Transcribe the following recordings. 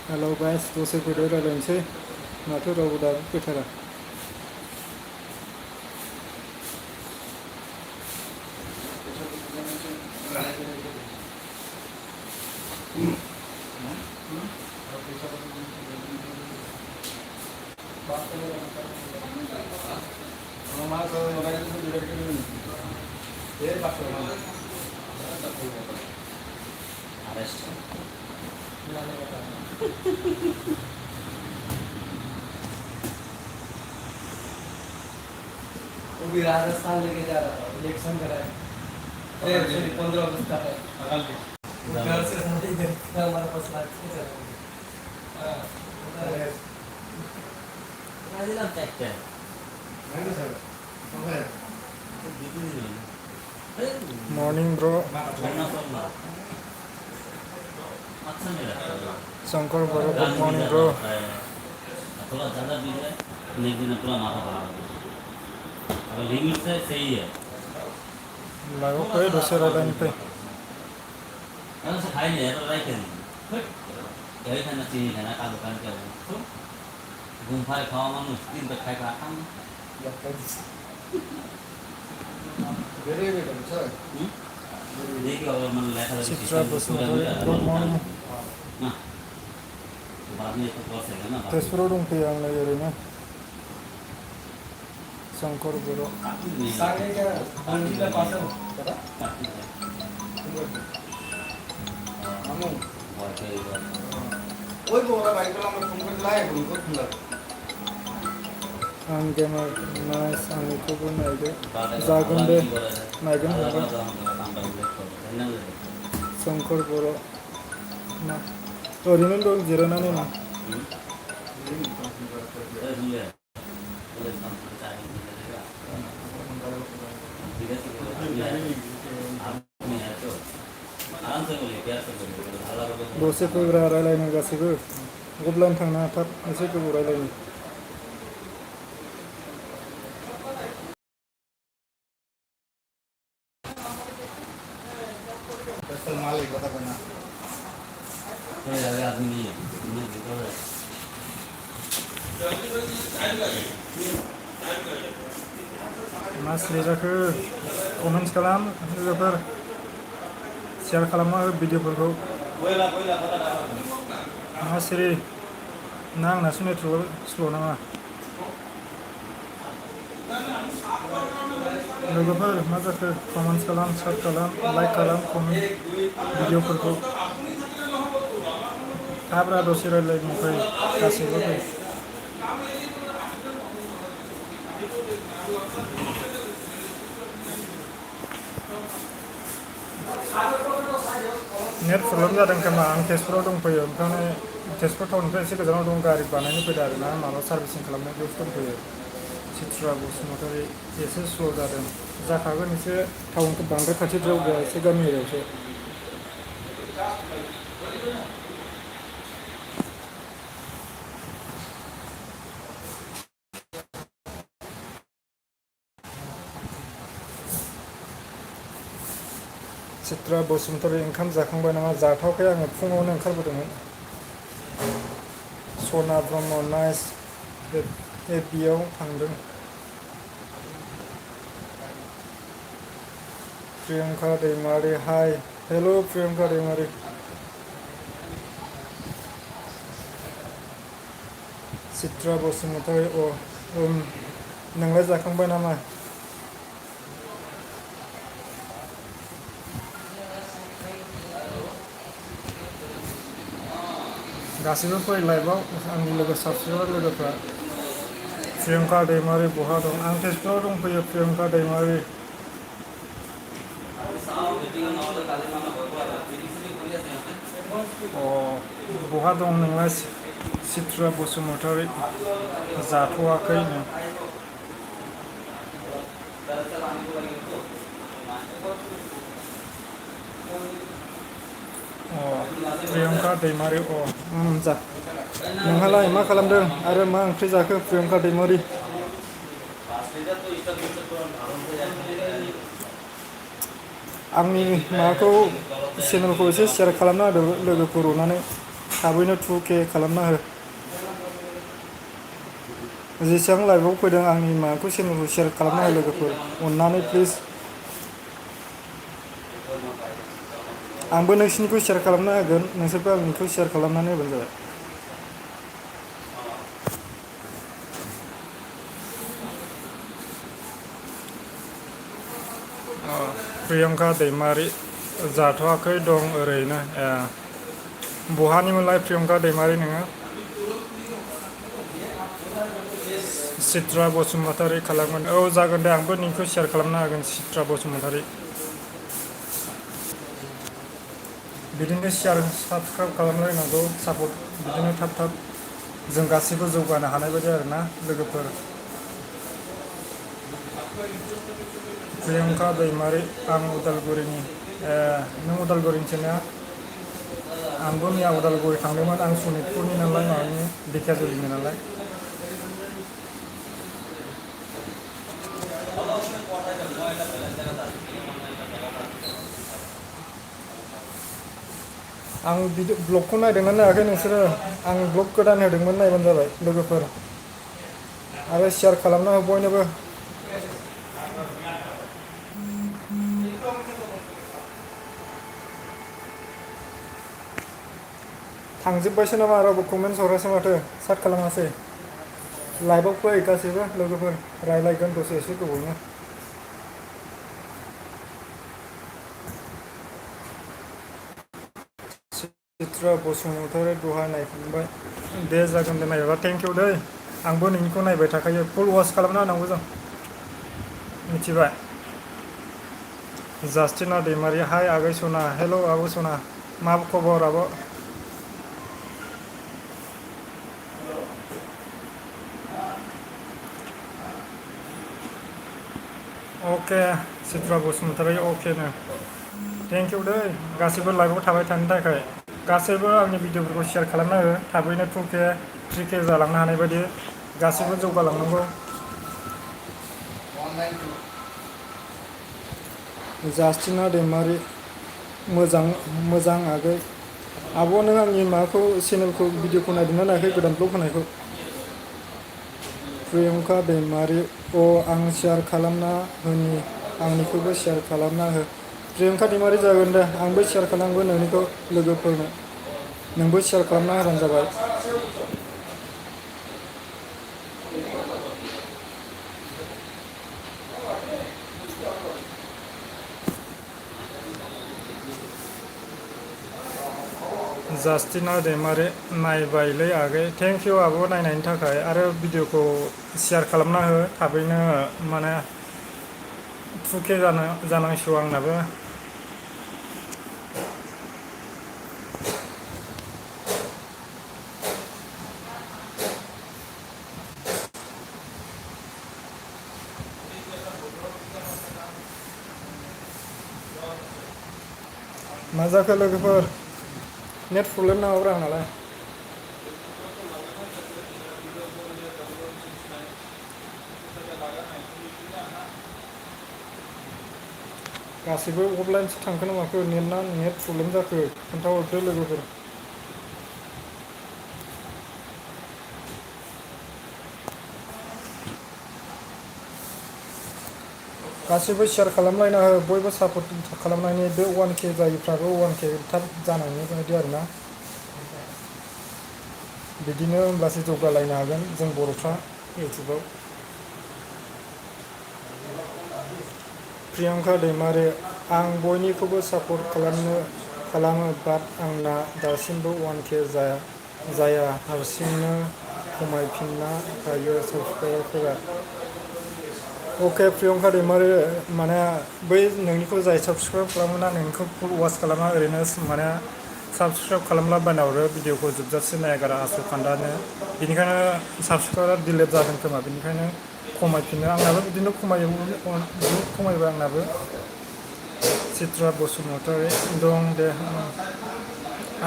Hello guys दसे फैदो रायज्लायनोसै माथो रावबो दाबो फैथारा वो भी राजस्थान लेके जा रहा था इलेक्शन कराए 15 अगस्त का है घर से शादी करके हमारे पास लाके चला गया राजीनाम चाहिए नहीं sir morning bro Shankar bro good morning bro थोड़ा ज़्यादा बिग है नेक्स्ट दिन पूरा माथा खराब हो अगर लिमिट से सही है लागो कोई दसे रायज्लायनो फै अगर से खाई नहीं तो राइट है यही खाना चीनी खाना का दुकान के गुम्फा खावा मानुस दिन पे खाई का काम धेरै बेट हुन्छ देखियो अगर मन लेखा चित्रा बसुमतारी गुड मॉर्निंग ना बाद में तो कर सकेगा ना तेजपुराव दंफैयो आंलाय ओरैनो शंकर ब्रो सांगे क्या अंजिला पासन पता मामू ओए बोला भाई को नंबर फोन कर लाए उनको खुला आं गेमार नाइस आंनिखौबो नायदो जागोन दे नायगोन हागोन शंकर ब्रो मा ओरैनो दं जिरायनानै ना दसे फैब्रा रायज्लायनो गासैबो गब्लानो थांना थाब एसे गोबाव रायज्लायनो पर्सनल मालिक पता करना कोई लगे आदमी नहीं है मा सिरिजाखो कमेन्ट्स खालाम लोगोफोर शेयार खालामना हो भिडिअफोरखौ मा सिरि ना आंनासो नेटवर्क स्ल' नामा लोगोफोर मा जाखो कमेन्ट्स खालाम शेयार खालाम लाइक खालाम कमेन्ट भिडिअफोरखौ थाब्रा दसे रायज्लायनो फै गासैबो फै नेट प्रब्लेम जादों खोमा आं तेजपुराव दंफैयो ओमफ्राय तेजपुर टाउननिफ्राय एसे गोजानाव दं गारि बानायनो फैदों आरोना माबा सार्भिसिं खालामनो बेयावसो दंफैयो चित्रा बसुमतारी एसे स्ल' जादों जाखागोन एसे टाउनखौ बांद्राय खाथिद्रायाव गैया एसे गामि एरियावसो चित्रा बसुमतारी ओंखाम जाखांबाय नामा जाथ'वाखै आङो फुङावनो ओंखारबोदोंमोन सना ब्रह्म नाइस एफबिआव थांदों प्रियंका दैमारि हाय हेल' प्रियंका दैमारि चित्रा बसुमतारी नोंलाय जाखांबाय नामा गासैबो फै लाइभआव आंनि लोगो साबसिन लोगोफ्रा प्रियंका दैमारि बहा दं आं तेजपुराव दंफैयो प्रियंका दैमारि बहा दं नोंलाय चित्रा बसुमतारी जाथ'वाखैनो प्रियंका दैमारि जा नोंहालाय मा खालामदों आरो मा ओंख्रि जाखो प्रियंका दैमारि आंनि माबाखौ चेनेलखौ एसे शेयार खालामना होदो लोगोफोर अननानै थाबैनो 2K खालामना हो जेसेबां लाइभआव फैदों आंनि माबाखौ चेनेलखौ शेयार खालामना हो लोगोफोर अननानै प्लिज आंबो नोंसिनिखौ शेयार खालामना होगोन नोंसोरबो आंनिखौ शेयार खालामनानै होबानो जाबाय प्रियंका दैमारि जाथ'वाखै दं ओरैनो बहानिमोनलाय प्रियंका दैमारि नोङो चित्रा बसुमतारी खालामगोन औ जागोन दे आंबो नोंखौ शेयार खालामना होगोन चित्रा बसुमतारी बिदिनो शेयार साबस्क्राइब खालामलायनांगौ सापर्ट बिदिनो थाब थाब जों गासैबो जौगानो हानाय बायदि आरोना लोगोफोर प्रियंका दैमारि आं उदालगुरिनि नों उदालगुरिनिसो ना आंबो मैया उदालगुरि थांदोंमोन आं सनितपुरनि नालाय माबानि ढेकियाजुलिनि नालाय आं ब्लगखौ नायदोंना नायाखै नोंसोरो आं ब्लग गोदान होदोंमोन नायबानो जाबाय लोगोफोर आरो शेयार खालामना हो बयनोबो थांजोब्बायसो नामा रावबो कमेन्ट्स हरासै माथो सार्ट खालामासै लाइभआव फै गासैबो लोगोफोर रायलायगोन दसे एसे गोबावनो चित्रा बसुमतारी दहाय नायखांबाय दे जागोन दे नायबा थेंक इउ दै आंबो नोंनिखौ नायबाय थाखायो फुल वाच खालामना होनांगौ जों मिथिबाय जास्टिना दैमारि हाय आगै सना हेल' आब' सना मा खबर आब' अके चित्रा बसुमतारी अकेनो थेंक इउ दै गासैबो लाइभआव थाबाय थानो थाखाय गासैबो आंनि भिडिअफोरखौ शेयार खालामना हो थाबैनो 2K 3K जालांनो हानाय बायदि गासैबो जौगालांनांगौ जास्टिना दैमारि मोजां आगै आब' नों आंनि माबाखौ चेनेलखौ भिडिअखौ नायदोंना नायाखै गोदान ब्लग होनायखौ प्रियंका दैमारि आं शेयार खालामना होनि आंनिखौबो शेयार खालामना हो प्रियंका दैमारि जागोन दे आंबो शेयार खालामगोन नोंनिखौ लोगोफोरनो नोंबो शेयार खालामना होबानो जाबाय जास्टिना दैमारि नायबायलै आगै थेंक इउ आब' नायनायनि थाखाय आरो भिडिअखौ शेयार खालामना हो थाबैनो माने 2K जानांसिगौ आंनाबो मा जाखो लोगोफोर नेट प्रब्लेम नामाब्रा आंनालाय गासैबो अफलाइनसो थांखो ना माखो नेट प्रब्लेम जाखो खोन्थाहरदो लोगोफोर गासैबो शेयार खालामलायना हो बयबो सापर्ट खालामनायनि बे 1K जायैफ्राबो 1K थाब जानायनि बायदि आरोना बिदिनो होमब्लासो जौगालायनो हागोन जों बर'फ्रा इउटुबाव प्रियंका दैमारि आं बयनिखौबो सापर्ट खालामो बाट आंना दासिमबो 1K जाया हारसिंनो खमायफिनना थायो साबस्क्राइबारफोरा अके प्रियंका दैमारि माने बै नोंनिखौ जाय साबस्क्राइब खालामोना नोंनिखौ फुल वाच खालामा ओरैनो माने साबस्क्राइब खालामला बायनाहरो भिडिअखौ जोबजासे नायागारा आस'खान्दानो बेनिखायनो साबस्क्राइबारा डिलेट जादों खोमा बेनिखायनो खमायफिनो आंनाबो बिदिनो खमायबाय आंनाबो चित्रा बसुमतारी दं दे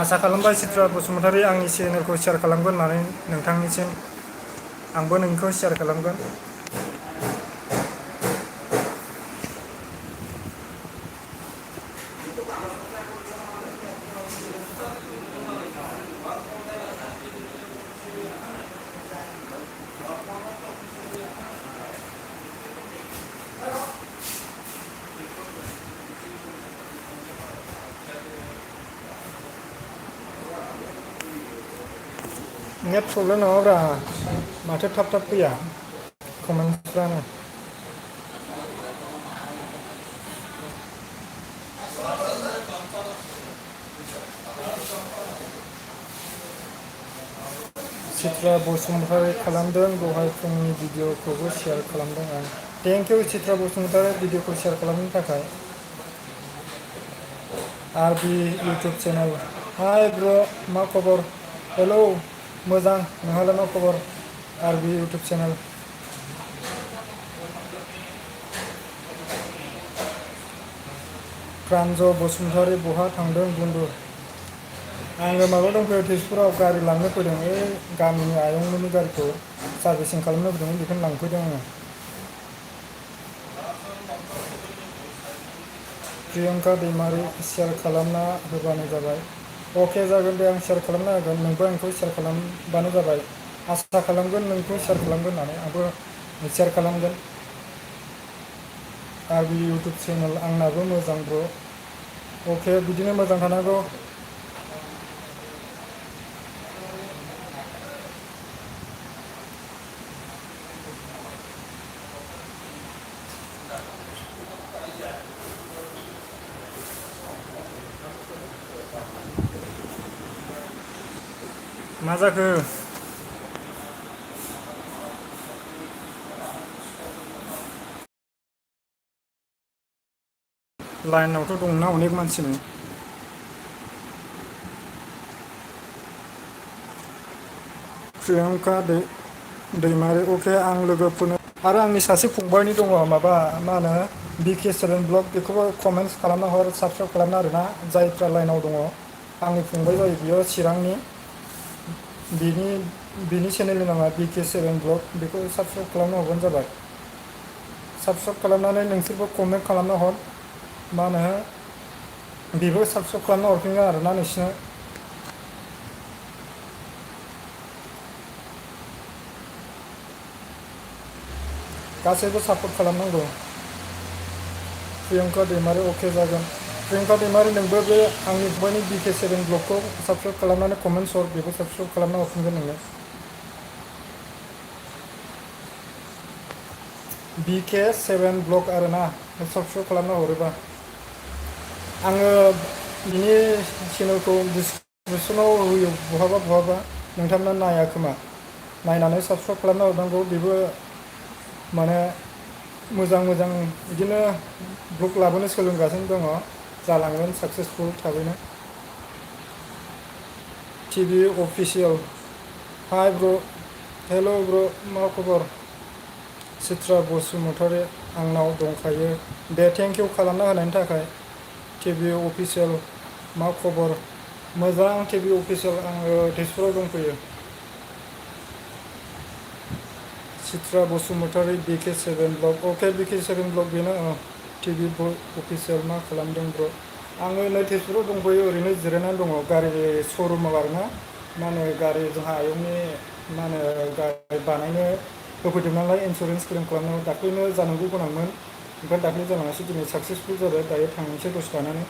आसा खालामबाय चित्रा बसुमतारी आंनि चेनेलखौ शेयार खालामगोन होननानै नोंथांनिसिम आंबो नोंखौ शेयार खालामगोन नेट प्रब्लेम नङाब्रा माथो थाब थाब फैया कमेन्टफ्रानो चित्रा बसुमतारी खालामदों दहाय फुंनि भिडिअखौबो शेयार खालामदों आं थेंक इउ चित्रा बसुमतारी भिडिअखौ शेयार खालामनो थाखाय आरबि इउटुब चेनेल हाय ब्र मा खबर हेलौ मोजां नोंहालाय मा खबर आरबि इउटुब चेनेल प्रान्ज बसुमतारी बहा थांदों बुन्दु आङो माबा दंफैयो तेजपुराव गारि लांनो फैदों गामिनि आयंमोननि गारिखौ सार्भिसिं खालामनो फैदोंमोन बेखौनो लांफैदों आङो प्रियंका दैमारि शेयार खालामना होबानो जाबाय अके जागोन दे आं शेयार खालामना होगोन नोंबो आंखौ शेयार खालामबानो जाबाय आसा खालामगोन नोंखौ शेयार खालामगोन होननानै आंबो शेयार खालामगोन आरबि इउटुब चेनेल आंनाबो मोजां ब्र अके बिदिनो मोजां थानांगौ मा जाखो लाइनावथ' दंना अनेक मानसिनि प्रियंका दैमारि अके आं लोगोफोरनो आरो आंनि सासे फंबायनि दङ माबा मा होनो BK7 ब्लग बेखौबो कमेन्ट्स खालामना हर साबसक्राइब खालामना आरोना जायफ्रा लाइनाव दङ आंनि फंबाय जायो बियो चिरांनि बिनि चेनेलनि नामा BK7 ब्लग बेखौ साबसक्राइब खालामना हरबानो जाबाय साबसक्राइब खालामनानै नोंसोरबो कमेन्ट खालामना हर मा होनो बेबो साबसक्राइब खालामना हरफिनगोन आरोना नोंसिनो गासैबो सापर्ट खालामनांगौ प्रियंका दैमारि अके जागोन प्रियंका दैमारि नोंबो बे आंनि फंबायनि BK7 ब्लगखौ साबसक्राइब खालामनानै कमेन्ट्स हर बेबो साबसक्राइब खालामना हरफिनगोन नोंनो BK7 ब्लग आरोना साबसक्राइब खालामना हरोबा आङो बिनि चेनेलखौ डिसक्रिपसनाव होयो बहाबा नोंथांमोना नाया खोमा नायनानै साबसक्राइब खालामना हरनांगौ बेबो माने मोजां बिदिनो ब्लग लाबोनो सोलोंगासिनो दङ जालांगोन साक्सेसफुल थाबैनो टिभि अफिसियेल हाय ब्र हेल' ब्र मा खबर चित्रा बसुमतारी आंनाव दंखायो दे थेंक इउ खालामना होनायनि थाखाय टिभि अफिसियेल मा खबर मोजां टिभि अफिसियेल आङो तेजपुराव दंफैयो चित्रा बसुमतारी BK7 ब्लग अके BK7 ब्लग बेनो टिभि अफिसियेल मा खालामदों ब्र आङो नै तेजपुराव दंफैयो ओरैनो जिरायनानै दङ गारि शरुमाव आरोना मा होनो गारि जोंहा आयंनि मा होनो गारि बानायनो होफैदों नालाय इन्सुरेन्स क्लेम खालामनायाव दाख्लैनो जानांगौ गोनांमोन ओमफ्राय दाख्लै जालाङासै दिनै साक्सेसफुल जाबाय दायो थांनोसै दसे थानानै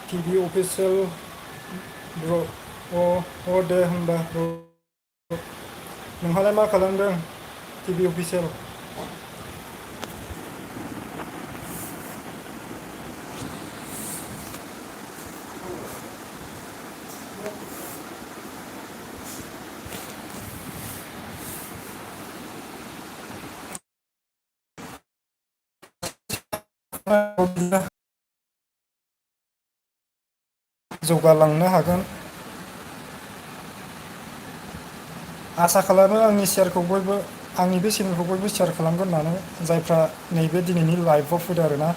टिभि अफिसियेल ब्र अ दे होमबा ब्र नोंहालाय मा खालामदों टिभि अफिसियेल जौगालांनो हागोन आसा खालामो आंनि शेयारखौ बयबो आंनि बे चेनेलखौ बयबो शेयार खालामगोन होननानै जायफ्रा नैबे दिनैनि लाइभआव फैदों आरोना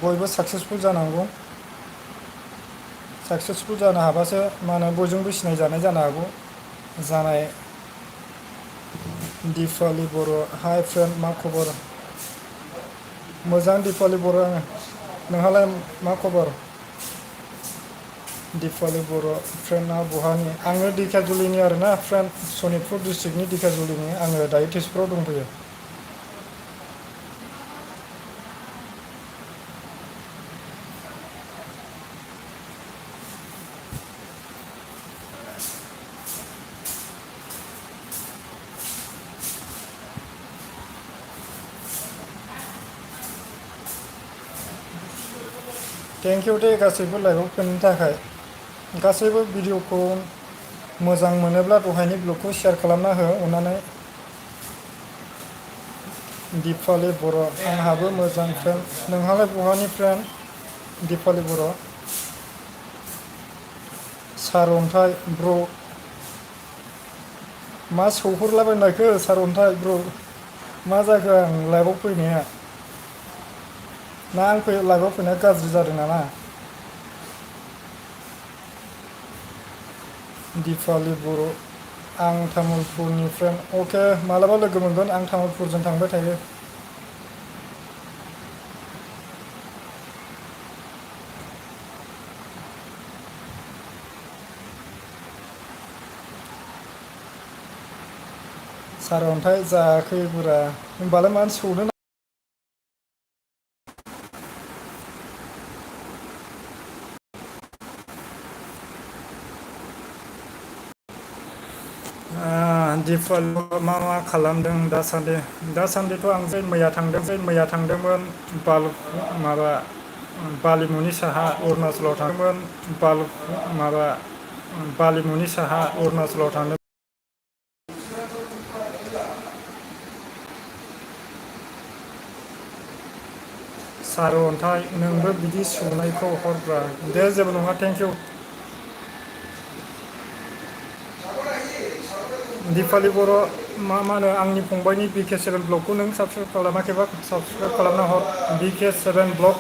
बयबो साक्सेसफुल जानांगौ साक्सेसफुल जानो हाबासो मा होनो बयजोंबो सिनायजानाय जानो हागौ जानाय दिपालि बर' हाय फ्रेन्ड मा खबर मोजां दिपालि बर' आङो नोंहालाय मा खबर दिपालि बर' फ्रेन्डआ बहानि आङो ढेकियाजुलिनि आरोना फ्रेन्ड सनितपुर डिस्ट्रिक्टनि ढेकियाजुलिनि आङो दायो तेजपुराव दंफैयो। थेंक इउ दे गासैबो लाइभआव फैनायनि थाखाय। गासैबो भिडिअखौ मोजां मोनोब्ला दहायनि ब्लगखौ शेयार खालामना हो अननानै। दिपालि बर' आंहाबो मोजां फ्रेन्ड। नोंहालाय बहानि फ्रेन्ड? दिपालि बर' सारअन्थाइ ब्र' मा सौहरलाबायनायखो सारअन्थाइ ब्र' मा जाखो आं लाइभआव फैनाया ना आं लाइभआव फैनाया गाज्रि जादों नामा? दिपालि बर' आं तामुलपुरनि फ्रेन्ड। अके मालाबा लोगो मोनगोन आं तामुलपुरजों थांबाय थायो। सारअन्थाइ जायाखैब्रा होमबालाय मानो सौनो दिपालि मा खालामदों दासान्दिथ' आं मैया थांदोंमोन माबा बालिमुनि साहा अरुणाचलाव थांदोंमोन बालिमुनि साहा अरुणाचलाव थांदों। सारअन्थाइ नोंबो बिदि सौनायखौ हरब्रा दे जेबो नङा थेंक इउ। दिपालि बर' मा होनो आंनि फंबायनि BK7 ब्लगखौ नों साबसक्राइब खालामाखैबा साबसक्राइब खालामना हर BK7 ब्लग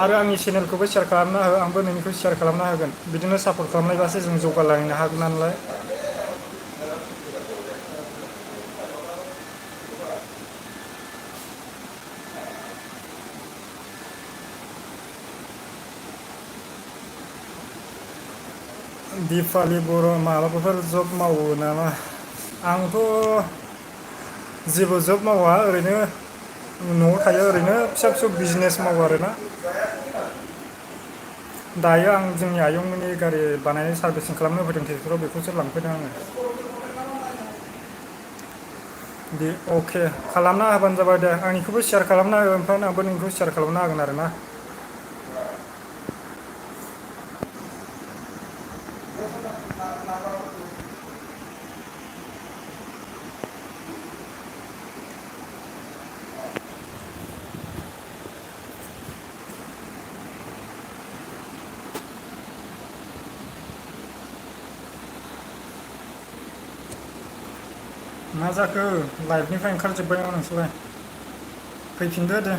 आरो आंनि चेनेलखौबो शेयार खालामना हो आंबो नोंनिखौ शेयार खालामना होगोन बिदिनो सापर्ट खालामलायबासो जों जौगालांनो हागोन नालाय। दिपालि बर' माबाफोर जब मावो नामा? आंथ' जेबो जब मावा ओरैनो न'आव थायो ओरैनो फिसा बिजनेस मावो आरोना। दायो आं जोंनि आयंमोननि गारि बानायनाय सार्भिसिं खालामनो फैदों तेजपुराव बेखौसो लांफैदों आङो। अके खालामना होबानो जाबाय दे आंनिखौबो शेयार खालामना हो ओमफ्राय आंबो नोंखौ शेयार खालामना होगोन आरोना। मा जाखो लाइभनिफ्राय ओंखारजोब्बाय नामा नोंसोरलाय? फैफिनदो दे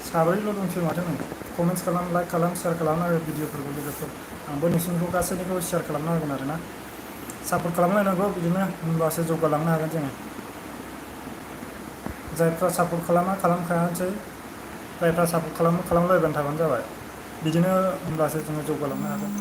साब्रैल' दंसै माथो नों कमेन्ट्स खालाम लाइक खालाम शेयार खालामना हो भिडिअफोरखौ लोगोफोर आंबो नोंसोरनिखौ गासैनिखौ शेयार खालामना होगोन आरोना। सापर्ट खालामलायनांगौ बिदिनो होनबासो जौगालांनो हागोन जोङो। जायफ्रा सापर्ट खालामा खालामखायासै जायफ्रा सापर्ट खालामो खालामलायबानो थाबानो जाबाय बिदिनो होनब्लासो जोङो जौगालांनो हागोन।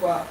Wow.